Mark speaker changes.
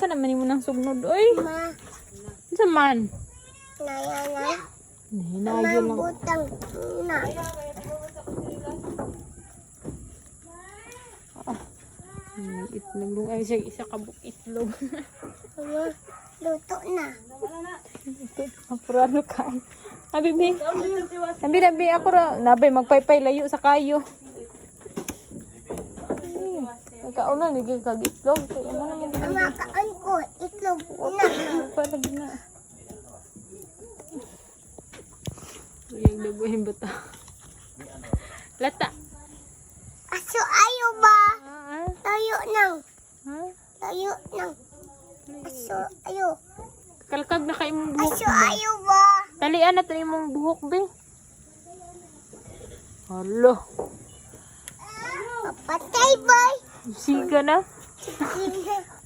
Speaker 1: Unsa naman nimo nang sugnod oy?
Speaker 2: Ma,
Speaker 1: Unsa man?
Speaker 2: naya na.
Speaker 1: Hinayo lang.
Speaker 2: Butang na.
Speaker 1: Itlog lang ay siya isa ka buok itlog.
Speaker 2: Ma, luto na.
Speaker 1: Apurado ka. Abi bi. Abi nabi ako ra nabay magpaypay layo sa kayo. Nagkauna ni kag itlog. Kaya mo naman
Speaker 2: Mama, kaon ko. Itlog na.
Speaker 1: parang na. Uyang dabuhin ba ta? Lata.
Speaker 2: Aso ayo ba?
Speaker 1: Ah,
Speaker 2: Tayo nang.
Speaker 1: ha?
Speaker 2: Tayo nang. Aso ayo.
Speaker 1: Kalkag na kay imong buhok.
Speaker 2: Aso ayo ba?
Speaker 1: Talian na to imong buhok, be. Hala.
Speaker 2: Papatay boy.
Speaker 1: Siga na.
Speaker 2: Sige.